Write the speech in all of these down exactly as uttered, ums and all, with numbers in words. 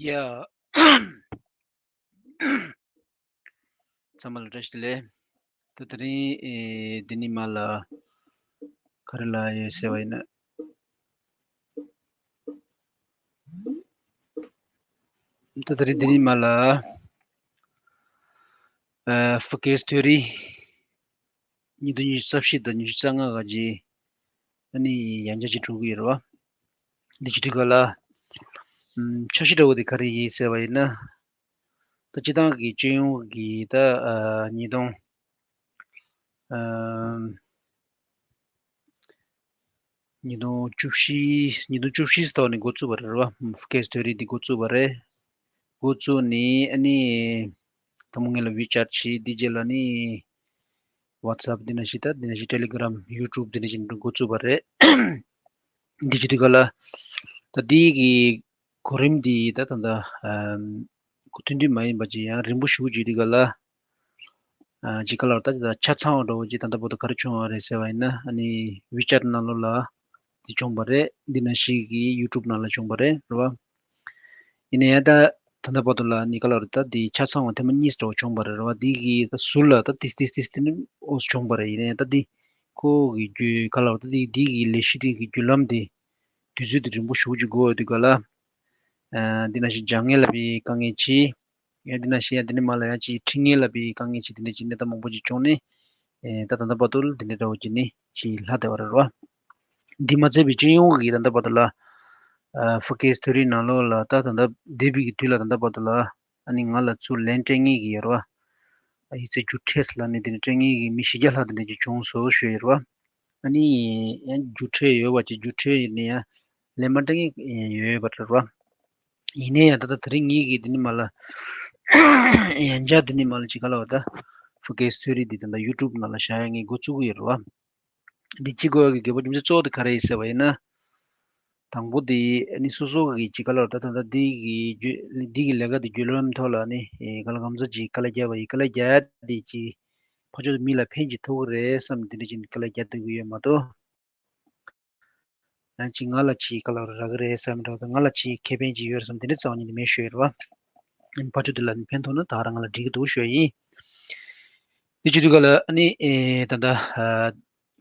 ཡ། ཚང་མ་ལ་བཀྲ་ཤིས་བདེ་ལེགས། ད་དེ་རིང་ཨེ་འདི་ནི་མ་ལ་ག་རེ་ལ་ཡོད་ཟེར་བ་ཡིན་ན། ད་དེ་རིང་འདི་ནི་མ་ལ་ཨ་ཧྥུ་ཀེ་སི་ཐི་ཡོ་རི་ཉིས་སྟོང་ཉི་ཤུ་རྩ་བཞི་དང་ཉི་ཤུ་རྩ་ལྔ་ག་ཅི་ཨ་ནི་ཡང་བསྐྱར་ཅིག་འགྲོ་གི་ཡོད་རེད་བ། འདི་ཅི་དུས་ག་ལ་ཨམ་འཆར་གཞི་འདྲ་བོ་དེ་ག་རེ་ཡིན་ཟེར་བ་ཡིན་ན། ད་སྤྱི་བཏང་གི་སྤྱི་ཡོངས་ཀྱི་ད་ཨ་ཉིས་སྟོང་ཨམ་ཉིས་སྟོང་བཅུ་བཞི་ཉིས་སྟོང་བཅུ་བཞི་ཐོག་ནས་འགོ་བཙུགས་པ་རེད་བ། ཧྥུ་ཀེ་སི་ཐི་ཡོ་རི་འདི་འགོ་བཙུགས་པ་རེད། འགོ་བཙུགས་ནས་ཨ་ནི་དང་པོ་ངེད་ལ་ཝི་ཅེ་ཊི་བྱས། འདི་རྗེས་ལ་ནི་ཝ་ཊི་སེབ་འདི་ནང་བཞིན་ད་འདི་ནང་བཞིན་ཊེ་ལི་གྷི་རམ་ཡུ་ཊུབ་འདི་ནང་བཞིན་འགོ་བཙུགས་པ་རེད། འདི་བྱེད་དུས་ག་ལ་ད་འདི་གི་གོ་རིམ་འདི་ད་ད་ད་ཨམ་གོ་ཐུང་ཐུང་མ་ཡིན་པ་ཅིག་ཡང་རིང་པོ་ཞེ་པོ་ཅིག་དུས་ག་ལ། ཨ་ཅིག་ག་ལ་ད་ད་ཆ་ཚང་བ་འདྲ་བོ་ཅིག་ད་ལྟ་བར་དུ་ག་རེ་བྱུང་བ་རེད་ཟེར་བ་ཡིན་ན། ཨ་ནི་ཝི་ཅེ་ཊི་ནང་ལོགས་ལ་འདི་བྱུང་བ་རེད། འདི་ནང་བཞིན་གྱི་ཡུ་ཊུབ་ནང་ལ་བྱུང་བ་རེད། རེད་བ། ཡིན་ན་ཡང་ད་ད་ལྟ་བར་དུ་ལ་ནི་ག་ལ་རེད། ད་འདི་ཆ་ཚང་བ་ཐེངས་མ་གཉིས་འདྲ་བོ་བྱུང་བ་རེད། རེད་བ། འདི་གི་ད་ཟུར་ལ་ད་ཏིས་ཏིས་ཏིས་ཏིས་ནི་ཨོ་བྱུང་བ་རེད། ཡིན་ན་ཡང་ད་འདི་ཁོ་གི་རྒྱུ་ག་ལ་རེད། ད་འདི་འདི་གི་ལས་གཞི་འདི་གི་བརྒྱུད་ལམ་འདི་དུས་ཚོད་འདི་རིང་པོ་ཞེ་པོ་ཅིག་འགོར་ཡོད་དུས་ག་ལ། ཨ་འདི་ནང་བཞིན་སྦྱང་མཁན་ལ་བའི་དཀའ་ངལ་ཅིག་ཡང་འདི་ནང་བཞིན་ཡང་འདི་ནས་མ་ལ་ཡང་ཅིག་ཁྲིད་མཁན་ལ་བའི་དཀའ་ངལ་ཅིག་འདི་འདྲ་ཅིག་གནས་སྟངས་མང་པོ་ཅིག་བྱུང་ནས། ཨེ་ད་ད་ལྟ་བར་དུ་འདི་འདྲ་འདྲ་བོ་ཅིག་ནི་ཅིག་ལྷག་བསྡད་པ་རེད་བ། འདི་མ་ཚད་པའི་སྤྱི་ཡོངས་ཀྱི་ད་ལྟ་བར་དུ་ལ་ཨ་ཧྥུ་ཀེ་སི་ཐི་ཡོ་རི་ནང་ལོགས་ལ་ད་ད་ལྟ་འདས་པའི་གི་དུས་ལ་ད་ལྟ་བར་དུ་ལ་ཨ་ནི་ང་ལ་ཚུར་ལན་སྤྲད་མཁན་གྱི་ཡོད་རེད་བ། ཨ་ཡིག་ཚད་རྒྱུགས་འཕྲད་ལ་ནི་འདི་འདྲ་སྤྲད་མཁན་གྱི་མི་བཞི་བརྒྱ་ལྷག་འདི་འདྲ་ཅིག་བྱུང་སོང་ཞུས་ཡོད་རེད་བ། ཨ་ནི་ཡང་རྒྱུགས་འཕྲད་ཡོད་པ་ཅིག་རྒྱུགས་འཕྲད་ཡིན་ན་ཡང་ལན་མ་སྤྲད་མཁན་ཡོད་པ་རེད་བ། ཡིན་ནའི་ཡང་ད་ལྟ་དེ་རིང་ངེད་ཀྱིས་འདི་ནས་མ་ལ་ཡང་བསྐྱར་འདི་ནས་མ་ལ་ཅིག་ག་ལ་བ་ད་ཧྥུ་ཀེ་སི་ཐི་ཡོ་རི་འདི་ད་ལྟ་ཡུ་ཊུབ་ནང་ལ་བཞག་ཡ་ངས་འགོ་བཙུགས་ཀྱི་ཡོད་རེད་བ། འདི་ཅི་དགོས་ཀྱི་དགོས་པ་རྒྱུ་མཚན་གཙོ་བོ་དེ་ག་རེ་ཡིན་ཟེར་བ་ཡིན་ན། དང་པོ་དེ་ནི་སོ་སོ་གི་ཅིག་ག་ལ་བ་ད་ད་ལྟ་འདི་གི་རྒྱུ་འདི་གི་ལས་ཀ་འདི་བརྒྱུད་ལམ་ཐོག་ལ་ནི་ག་ལ་གང་ཟག་ཅིག་དཀའ་ལས་བརྒྱབ་པ་ཡིན། དཀའ་ལས་བརྒྱབ་ཡ་འདི་ཅིག་ཕར་ཕྱོགས་མི་ལ་ཕན་ཅིག་ཐོགས་ཀྱི་རེད་བསམ་འདི་འདྲ་ཅིག་དཀའ་ལས་བརྒྱབ་སྡོད་ཀྱི་ཡོད་མ་གཏོགས། ཡང་ཅིག་ང་ལ་ཅིག་ག་ལ་རག་གི་རེད་བསམ་འདྲ་དང་། ང་ལ་ཅིག་ཁེ་ཕན་ཅིག་ཡོད་རེད་བསམ་དེ་འདྲ་རྩ་བ་ཉིད་ནས་མེད་ཞུ་ཡོད་རེད་བ། ཨ་ནི་ཕར་ཕྱོགས་དེ་ལ་ནི་ཕན་ཐོགས་ན་ད་ག་རང་ང་ལ་འགྲིག་གི་འདུག་ཞུ་ཡ་ཡིན། དེ་བྱེད་དུས་ག་ལ་ཨ་ནི་ཨེ་ད་ལྟ་ཨ་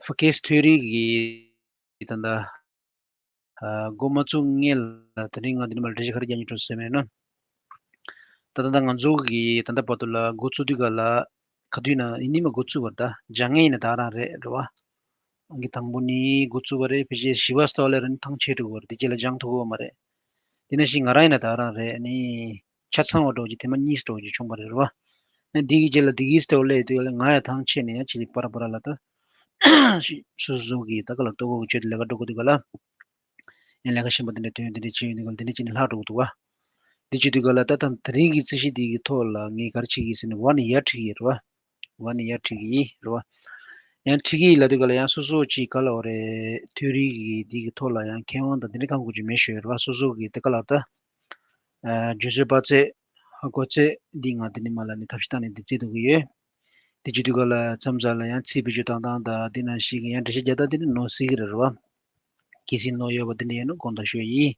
ཧྥུ་ཀེ་སི་ཐི་ཡོ་རི་གི་ད་ལྟ་ཨ་འགོ་མ་བཙུགས་སྔོན་ལ་དེ་རིང་ང་འདི་ནས་མར་འགྲེལ་བཤད་ག་རེ་རྒྱག་སྙིང་བྲོ་ཟེར་མེད་ན། ད་ལྟ་ད་ང་ཚོ་གི་ད་ལྟ་བར་དུ་ལ་འགོ་བཙུགས་དུས་ག་ལ་ག་དུས་ན་ཡིན་ནི་མ་འགོ་བཙུགས་པར་ད་སྦྱང་མཁན་ཡིན་ན་ད་ག་རང་རེད་རེད་བ། ཨང་ཀི་དང་པོ་ནི་འགོ་བཙུགས་པ་རེད། ཕལ་ཆེར་བཞི་པ་ཙམ་ལ་རང་ཐང་ཆད་འགྲོ་གི་རེད། དེ་རྗེས་ལ་སྦྱང་ཐུབ་ཀྱི་ཡོད་མ་རེད། དེ་ནང་བཞིན་ང་རང་ཡིན་ན་ད་ག་རང་རེད། ཨ་ནི་ཆ་ཚང་བ་འདྲ་བོ་ཅིག་ཐེངས་མ་གཉིས་འདྲ་བོ་ཅིག་བྱུང་བ་རེད་རེད་བ། ཨ་ནི་འདི་གི་རྗེས་ལ་འདི་གི་ཙམ་ལ་ཡོད་དུས་ལ་ང་ཡང་ཐང་ཆད་ནས་ཡང་ཅིག་པར་པར་ལ་ད་སོ་སོ་གི་ད་ག་ལ་ལྟོ་གོས་གི་སྤྱོད་དེ་ལས་ཀ་འགྲོ་དགོས་དུས་ག་ལ། ཡང་ལས་ཀ་གཞན་པ་འདི་འདྲ་དོན་འདི་འདྲ་བྱེད་ཡོང་དུས་ག་ལ་འདི་འདྲ་བྱས་ནས་ལྷག་འགྲོ་གི་འདུག་བ། འདི་བྱེད་དུས་ག་ལ་ད་ད་དེ་རིང་གི་རྩིས་གཞི་འདི་གི་ཐོག་ལ་ངས་ག་རེ་བྱེད་ཀྱི་ཟེར་ན་ཝ་ནི་ཡར་ཁྲིད་ཀྱི་རེད་བ། ཝ་ནི་ཡར་ཁྲིད་ཀྱི་ཡིན་རེད་བ། ཡང་ཁྲིད་ཀྱི་ཡིན་ལབ་དུས་ག་ལ་ཡང་སོ་སོ་ཅིག་ག་ལ་བ་རེད། ཐིའོ་རི་གི་འདི་གི་ཐོག་ལ་ཡང་མཁས་དབང་དང་འདི་འདྲ་གང་དགོས་ཀྱི་མེད་ཞུ་ཡོད་རེད་བ། སོ་སོ་གི་དེ་ག་ལ་ད་ཨ་བརྗོད་ཚོད་དཔག་ཚད་ཧ་གོ་ཚད་འདི་ང་འདི་ནས་མ་ལ་ནི་ཐབས་ཤེས་བཏང་ནས་འདི་བྲིས་འདུག་གི་ཡོད། དེ་བྱེད་དུས་ག་ལ་མཚམས་མཚམས་ལ་ཡང་ཚིག་བེད་སྤྱོད་བཏང་སྟངས་དང་འདི་ནང་བཞིན་གྱི་ཡང་འགྲེལ་བཤད་རྒྱག་སྟངས་འདི་ནི་ནོར་སྲིད་ཀྱི་རེད་བ། གལ་སྲིད་ནོར་ཡོད་པ་འདི་འདྲ་ཡོད་ན་དགོངས་དག་ཞུ་ཡ་ཡིན།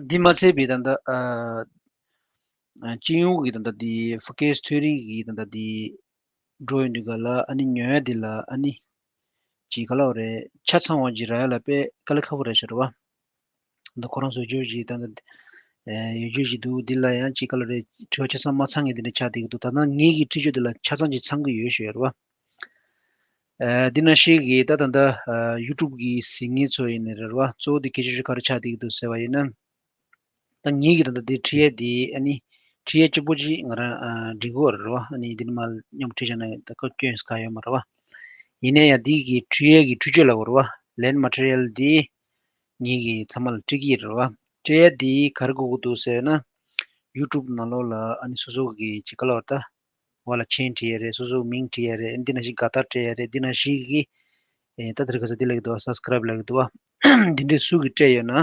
འདི་མ་ཚད་པའི་ད་ལྟ་ཨ་ཨ་སྤྱི་ཡོངས་ཀྱི་ད་ལྟ་འདི་ཧྥུ་ཀེ་སི་ཐིའོ་རི་གི་ད་ལྟ་འདི་འགྲོ་ཡོང་དུས་ག་ལ་ཨ་ནི་ཉོ་ཡ་འདི་ལ་ཨ་ནི་ཅིག་ག་ལ་བ་རེད། ཆ་ཚང་བ་ཅིག་རག་ཡ་ལ་དཔེ་དཀའ་ལས་ཁག་པོ་རེད་ཤག་རེད་བ། ད་ཁོ་རང་ཚོ་བརྗོད་ཅིག་ད་ལྟ་ཨ་ཡོད་རྒྱུ་ཞིག་འདུག་འདི་ལ་ཡང་ཅིག་ག་ལ་རེད། དྲི་བ་ཆ་ཚང་མ་ཚང་གི་འདི་འདྲ་ཆགས་བསྡད་ཀྱི་འདུག་ད་ལྟ་ངེད་ཀྱི་ཁྲིད་ཕྱོགས་འདི་ལ་ཆ་ཚང་ཅིག་ཚང་གི་ཡོད་ཞུ་ཡ་རེད་བ། ཨ་འདི་ནང་བཞིན་གྱི་ད་ད་ལྟ་ཨ་ཡུ་ཊུབ་གི་གཟིགས་མཁན་ཚོ་ཡིན་ནའི་རེད་བ། གཙོ་བོ་འདི་གལ་ཆེ་ཤོས་ག་རེ་ཆགས་བསྡད་ཀྱི་འདུག་ཟེར་བ་ཡིན་ན། ད་ངེད་ཀྱི་ད་ལྟ་འདི་ཁྲིད་ཡས་འདི་ཨ་ནི་ཁྲིད་ཡས་གཅིག་པོ་ཅིག་ང་རང་ཨ་འགྲིག་གི་རེད་བ། ཨ་ནི་འདི་ནས་མར་མཉམ་ཁྲིད་བྱས་ན་ད་ཁ་སྐྱོན་ག་ཡོད་མ་རེད་བ། ཡིན་ན་ཡང་འདི་གི་ཁྲིད་ཡས་ཀྱི་འཕྲུལ་ཆས་ལབ་དགོས་རེད་བ། ལེན་མ་ཊི་རི་ཡལ་འདི་ངེད་ཀྱིས་ཚང་མ་ལ་སྤྲད་ཀྱི་རེད་བ། སྤྲད་ཡས་འདི་ག་རེ་དགོས་ཀྱི་འདུག་ཟེར་ན། ཡུ་ཊུབ་ནང་ལོགས་ལ་ཨ་ནི་སོ་སོ་གི་ཅིག་ག་ལ་བ་ད། བ་ལ་མཆན་བྲིས་ཡ་རེད། སོ་སོའི་མིང་བྲིས་ཡ་རེད། འདི་ནང་བཞིན་དགའ་རྟགས་སྤྲད་ཡ་རེད། འདི་ནང་བཞིན་གྱི་ཨེ་ད་དེར་ག་ས་འདི་ལ་གི་འདུག་བ། སབ་སི་ཀ་རབ་ལ་གི་འདུག་བ། འདི་འདྲའི་སུ་གི་སྤྲད་ཡོད་ན་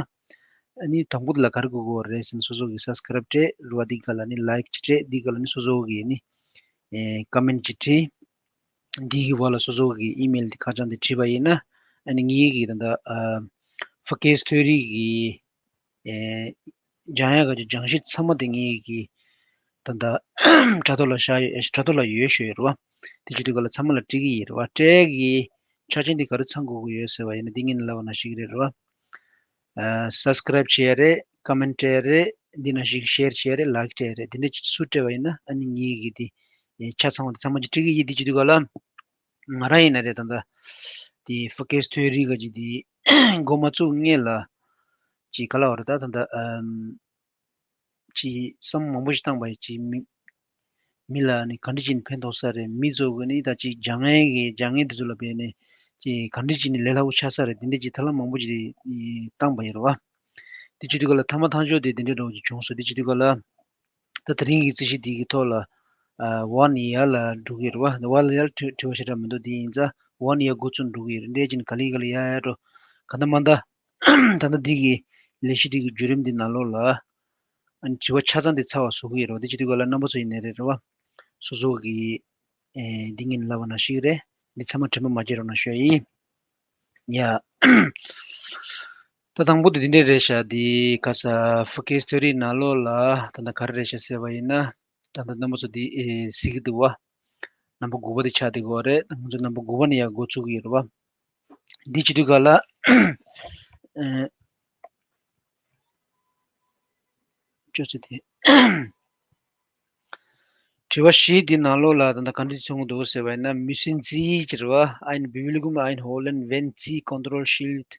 ཨ་ནི་དང་པོ་དེ་ལ་ག་རེ་དགོས་ཀྱི་རེད་ཟེར་ན། སོ་སོ་གི་སབ་སི་ཀ་རབ་སྤྲད་རེད་བ། འདི་ག་ལ་ནི་ལའིག་ཅིག་སྤྲད། འདི་ག་ལ་ནི་སོ་སོ་གི་ནི་ཨེ་ཀོ་མེན་ཅིག་བྲིས། འདི་གི་བ་ལ་སོ་སོ་གི་ཨི་མེལ་འདི་ཁ་བྱང་འདི་བྲིས་པ་ཡིན་ན་ཨ་ནི་ངེད་ཀྱི་ད་ལྟ་ཨ་ཧྥུ་ཀེ་སི་ཐིའོ་རི་གི་ཨེ་ སྦྱང་ཡག་གི་སྦྱང་གཞི་ཚང་མ་དེ་ངེད་ཀྱི་ད་ལྟ་དྲ་ཐོག་ལ་བཞག་ཡོད། དྲ་ཐོག་ལ་ཡོད་ཞུ་ཡོད་རེད་བ། དེ་བྱེད་དུས་ག་ལ་ཚང་མ་ལ་སྤྲད་ཀྱི་ཡིན་རེད་བ། སྤྲད་ཀྱི་ཆ་རྐྱེན་དེ་ག་རེ་ཚང་དགོས་ཀྱི་ཡོད་ཟེར་བ་ཡིན་ན། འདི་ངས་ལབ་པ་ནང་བཞིན་རེད་རེད་བ། ཨ་subscribe་བྱས་རེད། comment་བྱས་རེད། འདི་ནང་བཞིན་share་བྱས་རེད། like་བྱས་རེད། དེ་འདྲ་ཅིག་སུ་སྤྲད་པ་ཡིན་ན་ཨ་ནི་ངེད་ཀྱི་དེ་ཆ་ཚང་བ་དེ་ཚང་མ་ཅིག་སྤྲད་ཀྱི་ཡིན། དེ་བྱེད་དུས་ག་ལ། ང་རང་ཡིན་ན་རེད། ད་ལྟ་དེ་ཧྥུ་ཀེ་སི་ཐི་ཡོ་རི་ག་ཅིག་དེ་འགོ་མ་བཙུགས་སྔོན་ལ་ཅིག་ག་ལ་བ་རེད། ད་ད་ལྟ་ཨམ་ཅིག་བསམ་མང་པོ་ཞིག་བཏང་པ་ཡིན། ཅིག་མི་མི་ལ་ནི་ག་འདྲ་ཅིག་ནི་ཕན་ཐོགས་ས་རེད། མི་ཚོ་གི་ནི་ད་ཅིག་སྦྱང་མཁན་གི་སྦྱང་མཁན་དེ་ཚོ་ལ་བས་ནི་ཅིག་ག་འདྲ་ཅིག་ནི་ལས་སླ་པོ་ཆགས་ས་རེད། དེ་འདྲ་ཅིག་ཐབས་ལམ་མང་པོ་ཅིག་བཏང་པ་ཡིན་རེད་བ། དེ་བྱེད་དུས་ག་ལ་ཐ་མ་ཐག་ཆོད་དེ་དེ་འདྲ་འདྲ་བོ་ཅིག་བྱུང་སོང་། དེ་བྱེད་དུས་ག་ལ། ད་དེ་རིང་གི་རྩིས་གཞི་འདི་གི་ཐོག་ལ་ཨ་one year་ལ་འགྲོ་གི་རེད་བ། one year་དྲི་དྲི་བ་ཞེ་དྲག་མི་འདུག་དེ་ཡིན་ཙང་one year་འགོ་བཙུགས་འགྲོ་གི་ཡོད་རེད། འདྲེ་ཅིན་ག་ལེ་ག་ལེ་ཡ་ཡ་འགྲོ། ག་ད་མ་ད་ད་ད་འདི་གི་ལས་གཞི་འདི་གི་བརྒྱུད་རིམ་འདི་ནང་ལོགས་ལ་ཨ་ནི་དྲི་བ་ཆ་ཚང་འདི་ཚར་བ་བཟོ་གི་ཡོད་རེད་བ། དེ་བྱེད་དུས་ག་ལ་རྣམ་པ་ཚོ་ཡིན་ནའི་རེད་རེད་བ། སོ་སོ་གི་ཨེ་འདི་ངས་ལབ་པ་ནང་བཞིན་རེད། འདི་ཚང་མ་དྲན་པ་མ་བརྗེད་རོགས་གནང་ཞུ་ཡ་ཡིན། ཡ། ད་དང་པོ་དེ་འདི་འདྲས་རེད་ཤག་འདི་ག་ས་ཧྥུ་ཀེ་སི་ཐི་ཡོ་རི་ནང་ལོགས་ལ་ད་ལྟ་ག་རེ་རེད་ཤག་ཟེར་བ་ཡིན་ན། ད་ལྟ་རྣམ་པ་ཚོ་འདི་ཨེ་གཟིགས་ཀྱི་འདུག་བ། རྣམ་པ་དགུ་པ་དེ་ཆགས་བསྡད་ཀྱི་ཡོད་རེད། ང་ཚོ་རྣམ་པ་དགུ་པ་ནས་ཡར་འགོ་ཚུགས་ཀྱི་ཡོད་རེད་བ། འདི་བྱེད་དུས་ག་ལ་ཨེ་ཅོ་ཚེ་དེ། དྲི་བ་བཞི་འདི་ནང་ལོགས་ལ་ད་ལྟ་ག་འདྲ་གསུངས་འདུག་ཟེར་བ་ཡིན་ན། Müssen Sie ཅེས་པ། Eine Bewilligung einholen, wenn Sie Kontrollschild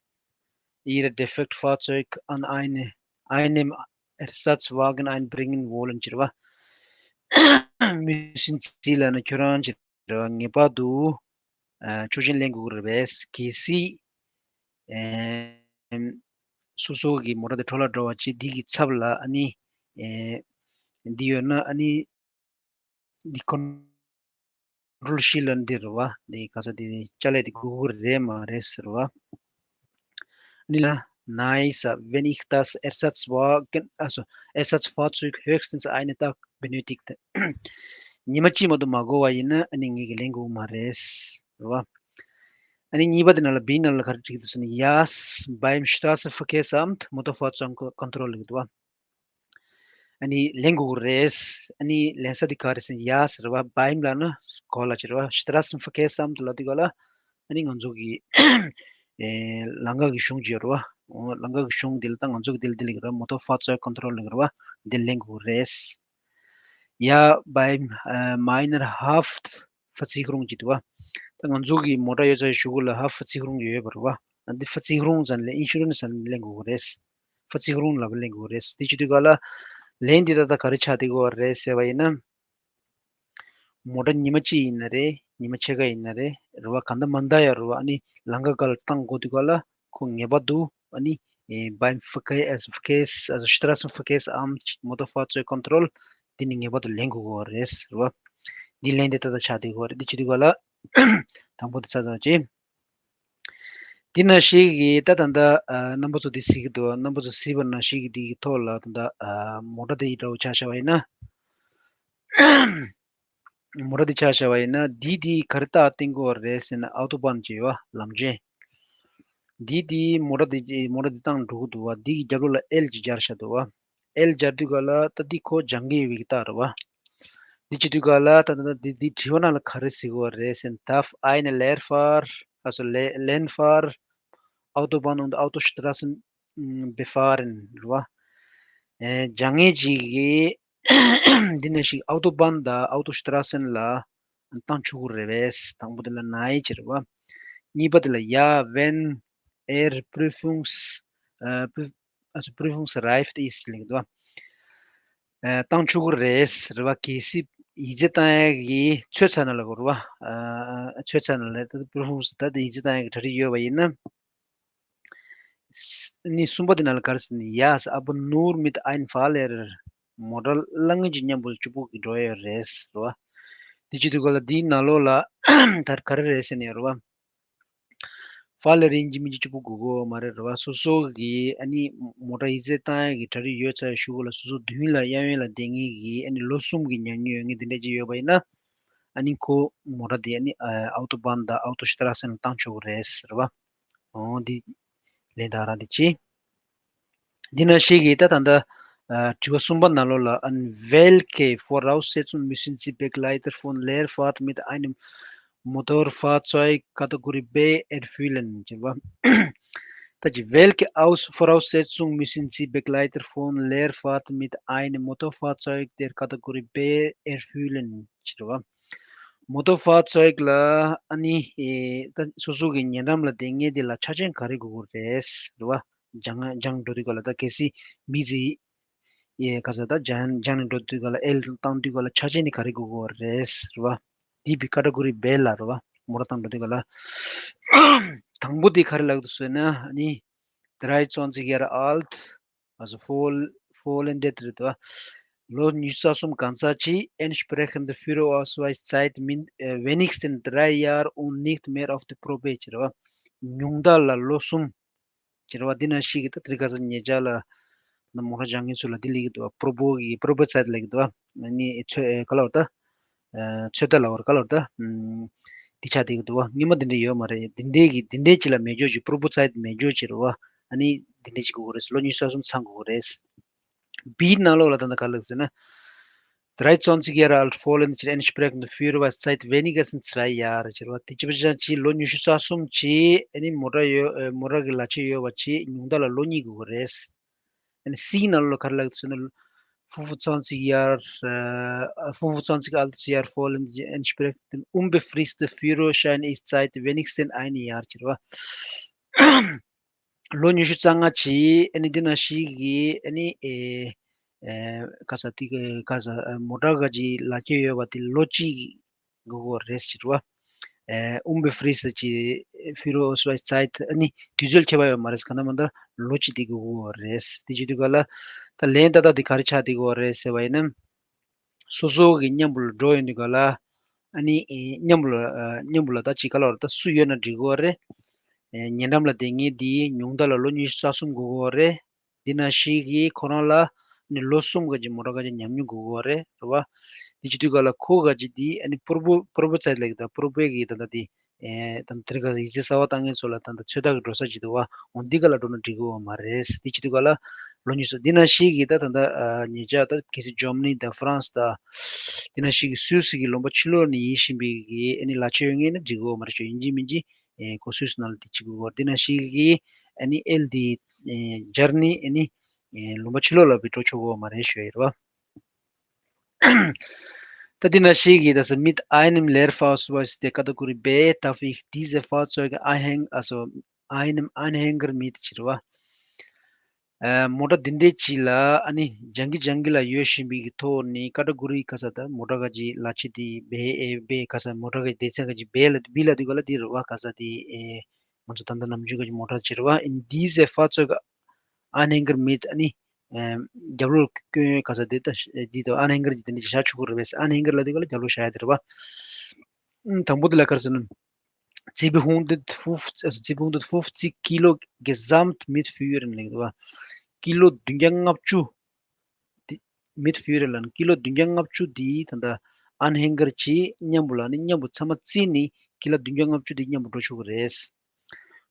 Ihrer Defektfahrzeug an eine, einem Ersatzwagen einbringen wollen ཅེས་པ། Müssen Sie ལབ་ན་ཁྱོད་རང་ཅེས་པ། ངེས་པར་དུ་ཨ་ཆོག་མཆན་ལེན་དགོས་ཀྱི་རེད་པས། གལ་སྲིད་ཨེམ་སོ་སོ་གི་མོ་ཊ་དེ་འཕྲོ་བརླག་འགྲོ་བ་བྱས། འདི་གི་ཚབ་ལ་ཨ་ནི་ཨེ་འདི་ཡོད་ན་ཨ་ནི་འདི་Kontrollschild་འདི་རེད་བ། འདི་ག་ས་འདི་ནི་ཅ་ལག་འདི་དགོས་ཀྱི་རེད་མ་རེད་ཟེར་བ། ཨ་ནི་ལ་Nein, wenn ich das Ersatzwagen, also Ersatzfahrzeug höchstens einen Tag benötigt. ཉི་མ་གཅིག་མ་གཏོགས་མ་དགོས་པ་ཡིན་ན་ཨ་ནི་ངེད་ཀྱིས་ལེན་དགོས་མ་རེད་ཟེར་བ། ཨ་ནི་གཉིས་པ་དེ་ནང་ལ་B་ནང་ལ་ག་རེ་བྲིས་འདུག་ཟེར་ན། Ja, beim Straßenverkehrsamt Motorfahrzeugkontrolle་ལབ་ཀྱི་འདུག་བ། ཨ་ནི་ལེན་དགོས་ཀྱི་རེད། ཨ་ནི་ལེན་ས་དེ་ག་རེ་ཟེར་ན། Ja་ཟེར་བ། Beim་ལབ་ན་གོ་ལ་ཅེས་པ། Straßenverkehrsamt་ལབ་དུས་ག་ལ་ཨ་ནི་ང་ཚོ་གི་ཨེ་ལམ་ཁ་གི་གཞུང་ཅིག་ཡོད་རེད་བ། ལམ་ཁ་གི་གཞུང་དེ་ལ་ད་ང་ཚོ་གི་དེ་ལ་དེ་ལ་གི་རེད། Motorfahrzeugkontrolle་ལབ་ཀྱི་རེད་བ། དེ་ལེན་དགོས་ཀྱི་རེད། Ja, beim äh, meiner Haft Versicherung་ཅེས་འདུག་བ། ད་ང་ཚོ་གི་མོ་ཊ་ཡོད་ཚད་གཞུག་གུ་ལ་Haftversicherung་ཡོད་པ་རེད་བ། ཨ་འདི་Versicherung་ཟེར་ནས་Insurance་ཟེར་ནས་ལེན་དགོས་ཀྱི་རེད། Versicherung་ལབ་པ་ལེན་དགོས་ཀྱི་རེད། དེ་བྱེད་དུས་ག་ལ་ལན་འདི་ད་ལྟ་ག་རེ་ཆགས་བསྡད་ཀྱི་ཡོད་རེད་ཟེར་བ་ཡིན་ན། མོ་ཊ་ཉི་མ་གཅིག་ཡིན་ན་རེད། ཉི་མ་ཕྱེད་ཀ་ཡིན་ན་རེད། རེད་བ། ག་འདྲ་མ་འདྲ་ཡ་རེད་བ། ཨ་ནི་ལམ་ཁ་སྒང་ལ་བཏང་དགོས་དུས་ག་ལ་ཁོ་ངེས་པར་དུ་ཨ་ནི་beim Verkehr, also Verkehrs, also Straßenverkehrsamt Motorfahrzeugkontroll་འདི་ནི་ངེས་པར་དུ་ལེན་དགོས་ཀྱི་ཡོད་རེད་ཟེར་བ། འདི་ལན་དེ་ད་ལྟ་ཆགས་བསྡད་ཀྱི་ཡོད་རེད། འདི་བྱེད་དུས་ག་ལ་དང་པོ་དེ་ཚར་ཚར་ཅིག་འདི་ནང་བཞིན་གྱི་ད་ད་ལྟ་ཨ་རྣམ་པ་ཚོ་འདི་གཟིགས་ཀྱི་འདུག་རྣམ་པ་ཚོ་གཟིགས་པ་ནང་བཞིན་གྱི་འདི་གི་ཐོག་ལ་ད་ལྟ་ཨ་མོ་ཊ་དེ་ཡི་འདྲ་བོ་ཆ་བཞག་པ་ཡིན་ན། མོ་ཊ་འདི་ཆ་བཞག་པ་ཡིན་ན་འདི་འདི་ག་རེ་རྟགས་བསྟན་གྱི་ཡོད་རེད་ཟེར་ན། Autobahn་ཅེས་ཡོད་བ། ལམ་ཆེན། འདི་འདི་མོ་ཊ་འདི་མོ་ཊ་འདི་བཏང་འགྲོ་གི་འདུག་བ། འདི་གི་རྒྱབ་ལོགས་ལ་L་ཅིག་སྦྱར་བཞག་འདུག་བ། L་སྦྱར་དུས་ག་ལ་ད་འདི་ཁོ་སྦྱང་གི་ཡོད་པའི་རྟགས་རེད་བ། འདི་བྱེད་དུས་ག་ལ་ད་ད་ད་འདི་འདི་དྲི་བ་ནང་ལ་ག་རེ་ཟེར་གྱི་ཡོད་རེད་ཟེར་ན། Darf eine Leerfahr-, also Le-, Lernfahr-, Autobahn und Autostraßen befahren་རེད་བ། ཨེ་སྦྱང་མཁན་ཅིག་གིས་འདི་ནང་བཞིན་Autobahn་དང་Autostraßen་ལ་བཏང་ཆོག་གི་རེད་པས། དང་པོ་དེ་ལ་Nein་ཅིག་རེད་བ། གཉིས་པ་དེ་ལ་Ja, wenn er Prüfungs-, äh, Prüf-, also prüfungsreif ist་ལབ་ཀྱི་འདུག་བ། ཨེ་བཏང་ཆོག་གི་རེད་རེད་བ། གལ་སྲིད་ཡིག་ཚད་བཏང་ཡག་གི་ཚོད་ཚར་ན་ལབ་དགོས་རེད་བ། ཨ་ཚོད་ཚར་ན་ལབ་ད་Prüfungs་ད་ཡིག་ཚད་བཏང་ཡག་གི་གྲ་སྒྲིག་ཡོད་པ་ཡིན་ན། ནི་གསུམ་པ་དེ་ནང་ལ་ག་རེ་ཟེར་ན། Ja, aber nur mit einem Fahrlehrer། མོ་ཊ་བསླབ་མཁན་གྱི་མཉམ་པོ་གཅིག་པུ་གི་འགྲོ་ཡ་རེད་ཟེར་བ། དེ་བྱེད་དུས་ག་ལ་འདིའི་ནང་ལོགས་ལ་ད་ག་རེ་རེད་ཟེར་ནས་ཡོད་རེད་བ། Fahrlehrer་ཡིན་གཅིག་མིན་གཅིག་གཅིག་པུ་དགོས་ཀྱི་ཡོད་མ་རེད་རེད་བ། སོ་སོ་གི་ཨ་ནི་མོ་ཊ་ཡིག་ཚད་བཏང་ཡ་གི་གྲ་སྒྲིག་ཡོད་ཚར་གཞུག་ག་ལ་སོ་སོ་མདུན་ལ་གཡས་གཡོན་ལ་བསྡད་མཁན་གི་ཨ་ནི་ལོ་གསུམ་གི་ཉམས་མྱོང་ཡོད་མཁན་དེ་འདྲ་ཅིག་ཡོད་པ་ཡིན་ན། ཨ་ནི་ཁོ་མོ་ཊ་དེ་ཨ་ནི་ཨ་Autobahn་དང་Autostraßen་ལ་བཏང་ཆོག་གི་རེད་ཟེར་བ། འོ་འདི་ལན་ད་རང་འདི་ཅི། འདི་ནང་བཞིན་གྱི་ད་ད་ལྟ་ ཨ་དྲི་བ་གསུམ་པ་ནང་ལོགས་ལ། An welche Voraussetzungen müssen Sie Begleiter von Lehrfahrt mit einem Motorfahrzeug Kategorie B erfüllen? ཅེས་པ། ད་ཅི། Welche Aus Voraussetzungen müssen Sie Begleiter von Lehrfahrt mit einem Motorfahrzeug der Kategorie B erfüllen? ཅེས་པ། Motorfahrzeug ལ་ཨ་ནི་ཨེ་ད་སོ་སོ་གི་ཉེ་འགྲམ་ལ་བསྡད་མཁན་དེ་ལ་ཆ་རྐྱེན་ག་རེ་དགོས་དགོས་རེད་རེད་བ། སྦྱང་སྦྱང་འགྲོ་དུས་ག་ལ་ད་གལ་སྲིད་མི་ཟིག་ཡེ་ག་ས་ད་སྦྱང་སྦྱང་ནས་འགྲོ་དུས་ག་ལ་ཨེལ་བཏང་དུས་ག་ལ་ཆ་རྐྱེན་དེ་ག་རེ་དགོས་དགོས་རེད་རེད་བ། དེ་བི་ཀ་ཊ་གོ་རི་བེ་ལ་རེད་བ། མོ་ཊ་བཏང་འགྲོ་དུས་ག་ལ་དང་པོ་དེ་ག་རེ་ལབ་འདུག་ཟེར་ན་ཨ་ནི། Dreiundzwanzig Jahre alt, also voll, vollendet རེད་དོ། ལོ་ཉི་ཤུ་རྩ་གསུམ་གང་ཚར་གྱི་entsprechende Führerausweiszeit min, äh, wenigstens drei Jahre und nicht mehr auf der Probe ཅེས་རེད་བ། ཉུང་མཐའ་ལ་ལོ་གསུམ་ཅེས་རེད་བ། འདི་ན་ཞིག་གི་ད་དེ་རིང་ཁ་སང་ཉེ་ཆར་ལ་ན་མོ་ཊ་སྦྱང་མཁན་ཚོ་ལ་འདི་ལབ་ཀྱི་འདུག་བ། Probezeit ལབ་ཀྱི་འདུག་བ། ཨ་ནི་ཚོད་ཨེ་ག་ལབ་ད། ཚོད་ལྟ་ལབ་པ་རེད་ག་ལབ་ད། ཨམ། འདི་ཆགས་བསྡད་ཀྱི་འདུག་བ། སྔོན་མ་འདི་འདྲ་ཡོད་མ་རེད། འདི་འདྲའི་གི་འདི་འདྲའི་ཅིག་ལ་མེད་འཇོག་ཅིག Probezeit མེད་འཇོག་ཅིག་རེད་བ། ཨ་ནི་འདི་འདྲའི་ཅིག་དགོས་ཀྱི་རེད། ལོ་ཉི་ཤུ་རྩ་གསུམ་ཚང་དགོས་ཀྱི་རེད། བིའི་ནང་ལོགས་ལ་ད་ལྟ་ག་ལབ་ཟེར་ན། Dreiundzwanzig Jahre alt, vollendete entsprechende Führerweissheit weniger als zwei Jahre ཅེས་རེད་བ། དེ་ཅི་བ་ཅང་ཅིག་ལོ་ཉི་ཤུ་རྩ་གསུམ་ཅིག་ཨ་ནི་མོ་ཊ་ཡོད་ཨེ་མོ་ཊ་གི་ལག་ཆ་ཡོད་པ་ཅིག་ཉུང་མཐའ་ལ་ལོ་གཉིས་དགོས་ཀྱི་རེད། ཨ་ནི་སིའི་ནང་ལོགས་ལ་ག་རེ་ལབ་ཀྱི་འདུག་ཟེར་ན། fünfundzwanzig Jahre, äh, fünfundzwanzig Altersjahr, vollendete entsprechende unbefristete Führerscheinzeit wenigstens ein Jahr ཅེས་རེད་བ། ལོ་ཉི་ཤུ་རྩ་ལྔ་ཅིག་ཨ་ནི་འདི་ན་ཞིག་གི་ཨ་ནི་ཨེ་ཨེ་ག་ས་དེ་ག་ག་ས་ཨེ་མོ་ཊ་ག་ཅིག་ལག་ཁྱེར་ཡོད་པ་དེ་ལོ་གཅིག་དགོས་ཀྱི་རེད་ཟེར་བ། ཨེ་unbefristete Führerausweiszeit ཨ་ནི་དུས་ཚོད་ཁྱད་པར་ཡོད་མ་རེད། ག་ན་མ་ད་ལོ་གཅིག་དེ་དགོས་ཀྱི་རེད། དེ་བྱེད་དུས་ག་ལ་ད་ལན་ཏག་ཏག་དེ་ག་རེ་ཆགས་བསྡད་ཀྱི་རེད་ཟེར་བ་ཡིན་ན། སོ་སོ་གི་མཉམ་པོ་ལ་འགྲོ་ཡོང་དུས་ག་ལ་ཨ་ནི་ཨེ་མཉམ་པོ་ལ་ཨ་མཉམ་པོ་ལ་ད་ཅིག་ག་ལབ་རེད། ད་སུ་ཡོད་ན་འགྲིག་གི་རེད། ཨེ་ཉེ་འགྲམ་ལ་བསྡད་མཁན་དེ་ཉུང་མཐའ་ལ་ལོ་ཉི་ཤུ་རྩ་གསུམ་དགོས་ཀྱི་རེད། འདི་ན་ཞིག་གིས་ཁོ་རང་ལ་ནི་ལོ་གསུམ་ག་ཅིག་མོ་ཊ་ག་ཅིག་ཉམས་མྱོང་དགོས་ཀྱི་རེད་རེད་བ། འདི་བྱེད་དུས་ག་ལ་ཁོ་ག་ཅིག་འདི་ཨ་ནི་པོར་བོ་པོར་བོ་ཚད་ལེགས་དང་པོར་བོའི་གི་ད་ལྟ་འདི་ཨེ་ད་ལྟ་དེ་རིང་ཁ་སང་ཡིག་ཚད་གསར་པ་བཏང་མཁན་ཚོ་ལ་ད་ལྟ་ཚོད་ལྟ་གི་འགྲོ་ས་ཅིག་འདུག་བ། འོ་འདི་ག་ལ་འགྲོ་ན་འགྲིག་གི་ཡོད་མ་རེད། འདི་བྱེད་དུས་ག་ལ་ལོ་ཉི་ཤུ་འདི་ན་ཞིག་གིས་ད་ད་ལྟ་ཨ་ཉེ་ཆར་ད་གལ་སྲིད་ཇར་མ་ནི་དང་ཧྥ་རན་སི་དང་འདི་ན་ཞིག་གིས་སུད་སི་གི་ལུང་པ་ཕྱི་ལོགས་ནས་ཡིན་བཞིན་པའི་གི་ཨ་ནི་ལག་ཆ་ཡོད་མཁན་ནི་འགྲིག་གི་ཡོད་མ་རེད། ཅོ་ཡིན་གཅིག་མིན་གཅིག་ཨེ་ཁོ་སུད་སི་ནང་ལ་དེ་བྱེད་དགོས་ཀྱི་ཡོད། འདི་ན་ཞིག་གིས་ཨ་ནི་ཨེལ་དེ་ཨེ་སྦྱར་ནས་ཨ་ནི་ཨེ་ལུང་པ་ཕྱི་ལོགས་ལ་བི་འགྲོ་ཆོག་གི་ཡོད་མ་རེད་ཞུ་ཡ་ཡིན་རེད་བ། ད་འདི་ན་ཞིག་གིས་ད་ས་mit einem Lehrfahrausweis der Kategorie B darf ich diese Fahrzeuge anhäng also einem Anhänger mit ཅེས་རེད་བ། ཨ་མོ་ཊ་འདི་འདྲའི་ཅིག་ལ་ཨ་ནི་སྦྱང་གི་སྦྱང་གི་ལ་ཡོད་བཞིན་པའི་གི་ཐོག་ནས་ཀ་ཊ་གོ་རི་ག་ས་ད་མོ་ཊ་ག་ཅིག་ལག་ཆ་དེ་བེ་ཨེ་བེ་ག་ས་མོ་ཊ་ག་ཅིག་སྡེ་ཚན་ག་ཅིག་བེ་ལ་བི་ལ་དུས་ག་ལ་དེ་རེད་བ། ག་ས་དེ་ཨེ་ང་ཚོ་ད་ལྟ་ནམ་རྒྱུན་ག་ཅིག་མོ་ཊ་ཅིག་རེད་བ། In diese Fahrzeuge Anhänger mit ཨ་ནི་ཨེ་རྒྱབ་ལོགས་སྐྱོན་ག་ས་དེ་ད་འདི་དང་ཨན་ཧེང་གར་གྱི་དེ་འདྲ་ཅིག་བཞག་ཆོག་གི་རེད་བས། ཨན་ཧེང་གར་ལ་དུས་ག་ལ་རྒྱབ་ལོགས་བཞག་ཡ་དེ་རེད་བ། ཨུམ་དང་པོ་དེ་ལ་ག་རེ་ཟེར་ན། Siebhundertfünfzig, also siebhundertfünfzig Kilo gesamt mitführen ལབ་ཀྱི་འདུག་བ། ཀི་ལོ་བདུན་བརྒྱ་ལྔ་བཅུ་དེ་mitführen ལབ་ན་ཀི་ལོ་བདུན་བརྒྱ་ལྔ་བཅུ་དེ་ད་ལྟ་ཨན་ཧེང་གར་གྱིས་མཉམ་པོ་ལ་ནི་མཉམ་པོ་ཚང་མ་བརྩིས་ནས་ཀི་ལོ་བདུན་བརྒྱ་ལྔ་བཅུ་དེ་མཉམ་པོ་འགྲོ་ཆོག་གི་རེད།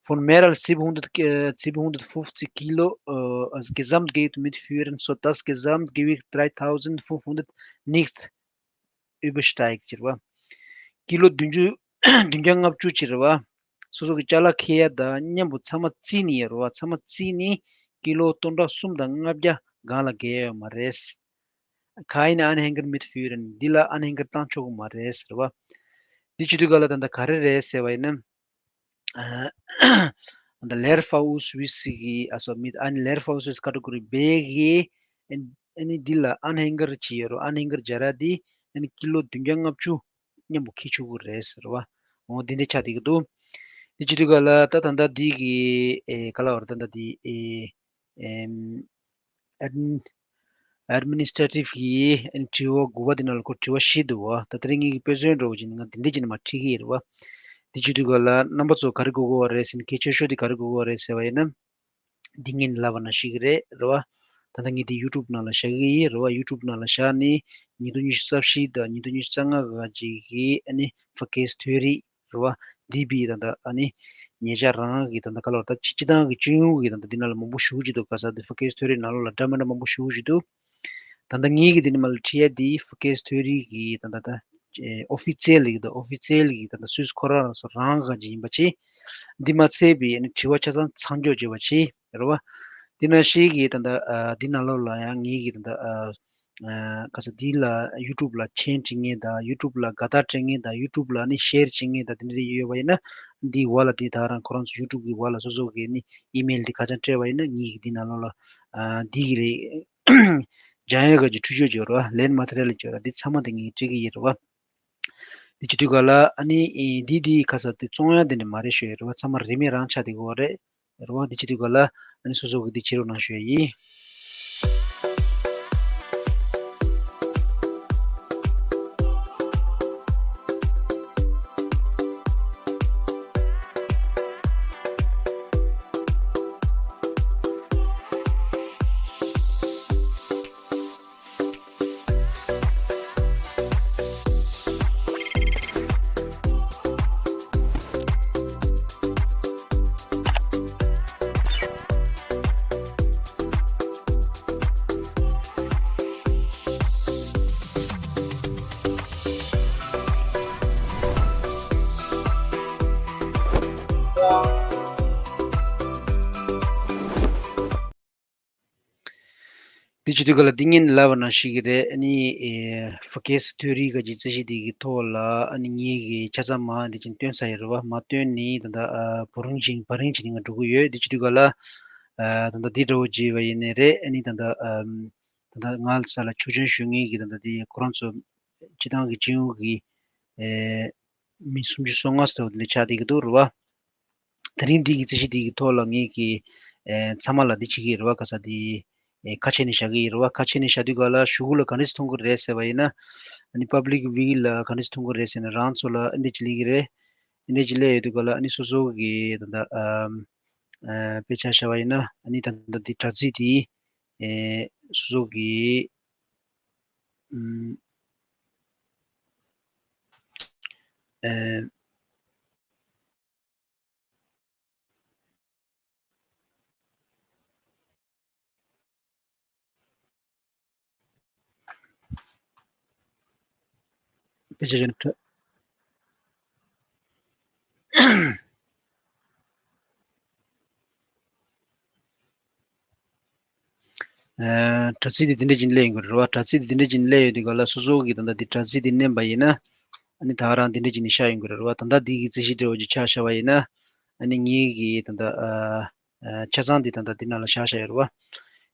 Von mehr als siebhundert, äh, siebhundertfünfzig Kilo, äh, als Gesamtgewicht mitführen, sodass Gesamtgewicht dreitausendfünfhundert nicht übersteigt ཟེར་བ། ཀི་ལོ་བདུན་ཅུ་བདུན་བརྒྱ་ལྔ་བཅུ་ཅིག་རེད་བ། སོ་སོ་གི་ཅ་ལག་འཁྱེར་ཡ་དང་མཉམ་པོ་ཚང་མ་བརྩིས་ནས་ཡོད་རེད་བ། ཚང་མ་བརྩིས་ནས་ཀི་ལོ་སྟོང་ཕྲག་གསུམ་དང་ལྔ་བརྒྱ་སྒང་ལ་བརྒལ་ཡོད་མ་རེད། Keine Anhänger mitführen འདི་ལ་ཨན་ཧེང་གར་བཏང་ཆོག་གི་མ་རེད་ཟེར་བ། འདི་བྱེད་དུས་ག་ལ་ད་ལྟ་ག་རེ་རེད་ཟེར་བ་ཡིན་ན། ཨ་ད་Lehrfahrausweis གི་ཨ་སོ་mit einem Lehrfahrausweis Kategorie B གི་ཨ་ནི་འདི་ལ་ཨན་ཧེང་གར་ཅིག་ཡོད་རེད། ཨན་ཧེང་གར་སྦྱར་ཡ་འདི་ཨ་ནི་ཀི་ལོ་བདུན་བརྒྱ་ལྔ་བཅུ་མཉམ་པོ་འཁྱེར་ཆོག་གི་རེད་ཟེར་བ། འོ་འདི་འདྲ་ཆགས་བསྡད་ཀྱི་འདུག་འདི་བྱེད་དུས་ག་ལ་ད་ད་ལྟ་འདི་གི་ཨེ་ག་ལ་བར་ད་ལྟ་འདི་ཨེ་ཨེམ་ཨེ་administrative གི་དྲི་བ་དགུ་པ་འདི་ནང་ལ་ཁོ་དྲི་བ་བཞི་འདུག་བ། ད་དེ་རིང་ངེད་ཀྱི་དཔེ་མཚོན་འདྲ་བོ་ཅིག་ནི་ང་འདི་འདྲ་ཅིག་ནི་མར་ཁྲིད་ཀྱི་ཡིན་རེད་བ། འདི་བྱེད་དུས་ག་ལ་རྣམ་པ་ཚོ་ག་རེ་དགོས་ཀྱི་ཡོད་རེད་ཟེར་ན། གལ་ཆེ་ཤོས་དེ་ག་རེ་དགོས་ཀྱི་ཡོད་རེད་ཟེར་བ་ཡིན་ན། འདི་ངས་ནི་ལབ་པ་ནང་བཞིན་གྱི་རེད་རེད་བ། ད་ལྟ་ངས་འདི་YouTube ནང་ལ་བཞག་གི་ཡིན་རེད་བ། YouTube ནང་ལ་བཞག་ནས་ཉིས་སྟོང་ཉི་ཤུ་རྩ་བཞི་དང་ཉིས་སྟོང་ཉི་ཤུ་རྩ་ལྔ་ག་ཅིག་གི་ཨ་ནི་Verkehrstheorie རེད་བ། འདི་བི་ད་ལྟ་ཨ་ནི་ ཉེ་ཆར་རང་གི་ད་ལྟ་ག་ལོར་ད་སྤྱི་སྤྱི་བཏང་གི་སྤྱི་ཡོངས་ཀྱི་ད་ལྟ་འདི་ནང་ལ་མང་པོ་ཞུ་གི་འདུག་ག་ས་འདི་ཕ་སྐད་ཐོ་རིག་ནང་ལོགས་ལ་འདྲ་མི་འདྲ་མང་པོ་ཞུ་གི་འདུག་ད་ལྟ་ངེད་ཀྱི་འདི་ནི་མ་ལ་ཁྲི་ཡ་འདི་ཕ་སྐད་ཐོ་རིག་གི་ད་ལྟ་ད་ཨོ་ཕི་ཤལ་གི་ད་ཨོ་ཕི་ཤལ་གི་ད་ལྟ་སུད་སི་ཁོ་རང་སོ་རང་ག་ཅིག་ཡིན་པ་ཅི། འདི་མ་ཚད་པའི་ཨ་ནི་དྲི་བ་ཆ་ཚང་མཚམས་འཇོག་བྱས་པ་ཅི་རེད་བ། འདི་ན་ཤེས་ཀྱི་ད་ལྟ་འདི་ནང་ལོགས་ལ་ཡང་ངེད་ཀྱི་ད་ལྟ་ག་ས་འདི་ལ་ཡུ་ཊུབ་ལ་མཆན་འབྲི་མཁན་དང་ཡུ་ཊུབ་ལ་དགའ་རྟགས་སྤྲད་མཁན་དང་ཡུ་ཊུབ་ལ་ནི་ཤེར་བྱེད་མཁན་དང་དེ་འདྲ་ཡོད་པ་ཡིན་ན་འདིའི་འོག་ལ་འདི་ད་རང་ཁོ་རང་ཚོ་ཡུ་ཊུབ་གི་འོག་ལ་སོ་སོ་གི་ནི་ཨི་མེལ་འདི་ཁ་བྱང་སྤྲད་པ་ཡིན་ན་ངེད་ཀྱི་འདི་ནང་ལོགས་ལ་འདི་གི་རེད། སྦྱང་ཡག་གི་འཕྲུལ་ཆས་སྦྱོར་བ་ལེན་མ་ཐེ་རེ་ལ་སྦྱོར་བ་འདི་ཚང་མ་དེ་ངེད་སྤྲད་ཀྱི་ཡིན་རེད་བ། འདི་བྱེད་དུས་ག་ལ་ཨ་ནི་འདི་འདི་ཁ་ས་དེ་བཙོང་ཡག་དེ་འདྲ་མ་རེད་ཤོད་རེད་བ། ཚང་མ་རིན་མེད་རང་ཆགས་དེ་གོ་རེད། རེད་བ། འདི་བྱེད་དུས་ག་ལ་ཨ་ནི་སོ་སོ་གི་འདི་བྱེད་རོགས་གནང་ཞུ་ཡ་ཡིན། འདི་བྱེད་དུས་ག་ལ་འདི་ངས་ལབ་པ་ནང་བཞིན་གྱི་རེད། ཨ་ནི་ཨེ་ཕ་སྐད་ཐོ་རིག་ག་ཅིག་རྩིས་གཞི་འདི་གི་ཐོག་ལ་ཨ་ནི་ངེད་ཀྱི་ཆ་ཚང་མ་འདི་ཅིག་སྟོན་ཚར་ཡོད་རེད་བ། མ་སྟོན་ནི་ད་ལྟ་ཨ་བོ་རིང་ཅིག་བ་རིང་ཅིག་ནི་ང་འགྲོ་གི་ཡོད། འདི་བྱེད་དུས་ག་ལ་ཨ་ད་ལྟ་འདི་འདྲ་བོ་བྱས་པ་ཡིན་ནའི་རེད། ཨ་ནི་ད་ལྟ་ཨམ་ད་ལྟ་ང་ས་ལ་ཆོག་མཆན་ཞུ་མཁན་གྱི་ད་ལྟ་འདི་ཁོ་རང་ཚོ་སྤྱི་བཏང་གི་སྤྱི་ཡོངས་ཀྱི་ཨེ་མི་སུམ་ཅུ་སོ་ལྔ་ཙམ་འདི་ཆགས་བསྡད་ཀྱི་འདུག་རེད་བ། དེ་རིང་འདི་གི་རྩིས་གཞི་འདི་གི་ཐོག་ལ་ངེད་ཀྱི་ཨེ་ཚང་མ་ལ་འདི་བྱེད་ཀྱི་ཡོད་རེད་བ། ག་ས་འདི་ཨེ་ཁ་ཕྱེ་ནས་བཞག་གི་ཡོད་རེད་བ། ཁ་ཕྱེ་ནས་བཞག་དུས་ག་ལ་གཞུག་གུ་ལ་ག་འདྲས་མཐོང་གི་རེད་ཟེར་བ་ཡིན་ན། ཨ་ནི་པབ་ལིག་ཝི་ལ་ག་འདྲས་མཐོང་གི་རེད་ཟེར་ན་རང་ཚོ་ལ་ཨ་འདྲས་ཅིག་སླེབས་ཀྱི་རེད། ཨ་འདྲས་ཅིག་སླེབས་ཡོད་དུས་ག་ལ་ཨ་ནི་སོ་སོ་གི་ད་ལྟ་ཨམ་ཨ་དཔེ་ཆ་བཞག་པ་ཡིན་ན་ཨ་ནི་ད་ལྟ་འདི་དྲ་ཚིགས་འདི་ཨེ་སོ་སོ་གི་ཨམ་ཨེ། དཔེ་ཆ་ཅན་དུ། ཨ་དྲ་ཚིགས་དེ་འདི་འདྲ་ཅིག་སླེབས་ཡོང་གི་རེད་བ། དྲ་ཚིགས་དེ་འདི་འདྲ་ཅིག་སླེབས་ཡོང་དུས་ག་ལ་སོ་སོ་གི་ད་ལྟ་འདི་དྲ་ཚིགས་འདི་མནན་པ་ཡིན་ན། ཨ་ནི་ད་རང་འདི་འདྲ་ཅིག་ནས་ཤར་ཡོང་གི་རེད་བ། ད་ལྟ་འདི་གི་རྩིས་གཞི་འདྲ་བོ་ཅིག་ཆ་བཞག་པ་ཡིན་ན། ཨ་ནི་ངེད་ཀྱི་ད་ལྟ་ཨ་ཨ་ཆ་ཚང་འདི་ད་ལྟ་འདི་ནང་ལ་བཞག་བཞག་ཡོད་རེད་བ།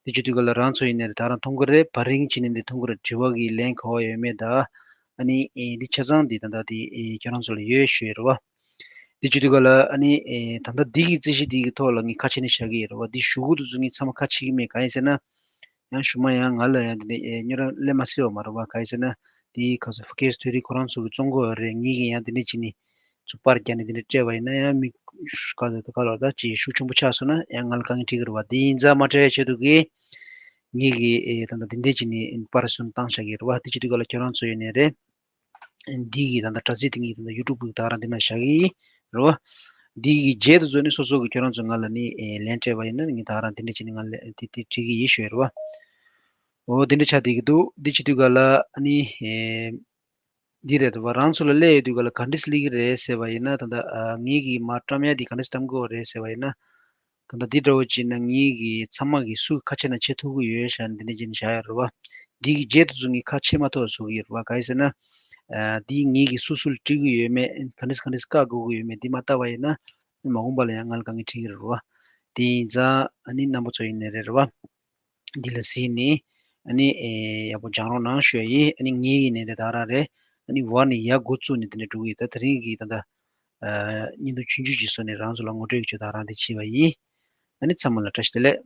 འདི་བྱེད་དུས་ག་ལ་རང་ཚོ་ཡིན་ནའི་རེད་ད་རང་མཐོང་གི་རེད། བ་རིང་བྱས་ནས་འདི་མཐོང་གི་རེད། དྲི་བ་གི་ལན་ག་བ་ཡོད་མེད་ད། ཨ་ནི་ཨེ་འདི་ཆ་ཚང་འདི་ད་ལྟ་འདི་ཨེ་ཁྱེད་རང་ཚོ་ལ་ཡོད་ཞུ་ཡོད་རེད་བ། འདི་བྱེད་དུས་ག་ལ་ཨ་ནི་ཨེ་ད་ལྟ་འདི་གི་རྩིས་གཞི་འདི་གི་ཐོག་ལ་ངས་ཁ་ཕྱེ་ནས་བཞག་གི་ཡོད་རེད་བ། འདི་གཞུག་གུ་དེ་ཚོ་ངས་ཚང་མ་ཁ་ཕྱེ་གི་མེད། གང་ཡིན་ཟེར་ན། ཡང་གཞུག་མ་ཡང་ང་ལ་ཡང་འདི་འདྲ་ཨེ་ཉོ་ར་སླེབས་མ་སྲིད་པ་མ་རེད་བ། གང་ཡིན་ཟེར་ན། འདི་ག་ཚོད་ཕ་སྐད་ཐོ་རིག་ཁོ་རང་ཚོ་གི་བཙོང་གི་ཡོད་རེད། ངེད་ཀྱིས་ཡང་འདི་འདྲ་བྱས་ནས་ཚུར་པར་བརྒྱབ་ནས་འདི་འདྲ་སྤྲད་པ་ཡིན་ན་ཡང་མི་ག་ཚོད་ག་ལ་ད་ཅིག་ཤུགས་ཆེན་པོ་ཆགས་སོང་ན་ཡང་ང་ལ་དཀའ་ངལ་འཕྲད་ཀྱི་རེད་བ། འདི་ཡིན་ཙང་མ་སྤྲད་ཡ་ཆེད་དུ་གི་ངེད་ཀྱིས་ཨེ་ད་ལྟ་འདི་འདྲ་བྱས་ནས་པར་སོན་བཏང་བཞག་གི་རེད་བ། འདི་བྱེད་དུས་ག་ལ་ཁྱོད་རང་ཚོ་ཡིན་ནའི་རེད། འདི་གི་ད་ལྟ་དྲ་ཚིགས་དེ་ངས་ད་ལྟ་ཡུ་ཊུབ་གི་ད་རང་འདི་ན་བཞག་གི་ཡིན་རེད་བ། འདི་གི་རྗེས་དུ་ཚོ་ནི་སོ་སོ་གི་ཁྱོད་རང་ཚོ་ང་ལ་ནི་ཨེ་ལན་སྤྲད་པ་ཡིན་ན་ངས་ད་རང་འདི་འདྲ་བྱས་ནས་ང་ལ་དེ་དེ་བྲིས་གི་ཡིན་ཞུ་ཡ་རེད་བ། འོ་དེ་འདྲ་ཆགས་བསྡད་ཀྱི་འདུག་འདི་བྱེད་དུས་ག་ལ་ཨ་ནི་ཨེ་འདི་རེད་བ། རང་ཚོ་ལ་སླེབས་ཡོད་དུས་ག་ལ་ག་འདྲས་སླེབས་ཀྱི་རེད་ཟེར་བ་ཡིན་ན་ད་ལྟ་ཨ་ངེད་ཀྱིས་མར་བཀྲམ་ཡ་འདི་ག་འདྲས་བཀྲམ་དགོས་རེད་ཟེར་བ་ཡིན་ན། ད་ལྟ་འདི་འདྲ་བོ་བྱས་ན་ངེད་ཀྱིས་ཚང་མ་གིས་སུ་ཁ་ཕྱེ་ན་ཕྱེ་ཐུབ་ཀྱི་ཡོད་ཤག་འདི་འདྲ་བྱས་ནས་བཞག་ཡོད་རེད་བ། འདི་གི་རྗེས་དུ་ཚོ་ངས་ཁ་ཕྱེ་མ་ཐུབ་པ་བཟོ་གི་ཡོད་རེད་བ། གང་ཡིན་ཟེར་ན། ཨ་འདི་ངེད་ཀྱིས་སུ་སུ་ལ་སྤྲད་ཀྱི་ཡོད་མེད་ག་འདྲས་ག་འདྲས་བཀག་དགོས་ཀྱི་ཡོད་མེད་འདི་མ་བལྟས་པ་ཡིན་ན། མ་འོངས་པ་ལ་ཡང་ང་ལ་དཀའ་ངལ་འཕྲད་ཀྱི་རེད་བ། དེ་ཡིན་ཙང་ཨ་ནི་རྣམ་པ་ཚོ་ཡིན་ནའི་རེད་རེད་བ། འདི་ལ་གཟིགས་ནས་ཨ་ནི་ཨེ་ཡག་པོ་སྦྱང་རོགས་གནང་ཞུ་ཡ་ཡིན། ཨ་ནི་ངེད་ཡིན་ནའི་རེད་ད་རང་རེད། ཨ་ནི་བར་ནས་ཡར་འགོ་བཙུགས་ནས་དེ་འདྲ་འགྲོ་གི་ཡོད། ད་དེ་རིང་གི་ད་ལྟ་ཨ་བརྙན་ཐུང་ཆུང་ཆུང་ཅིག་བཟོས་ནས་རང་ཚོ་ལ་ངོ་སྤྲོད་ཀྱི་ཆེད་དུ་རང་འདི་བྱས་པ་ཡིན། ཨ་ནི་ཚང་མ་ལ་བཀྲ་ཤིས་བདེ་ལེགས།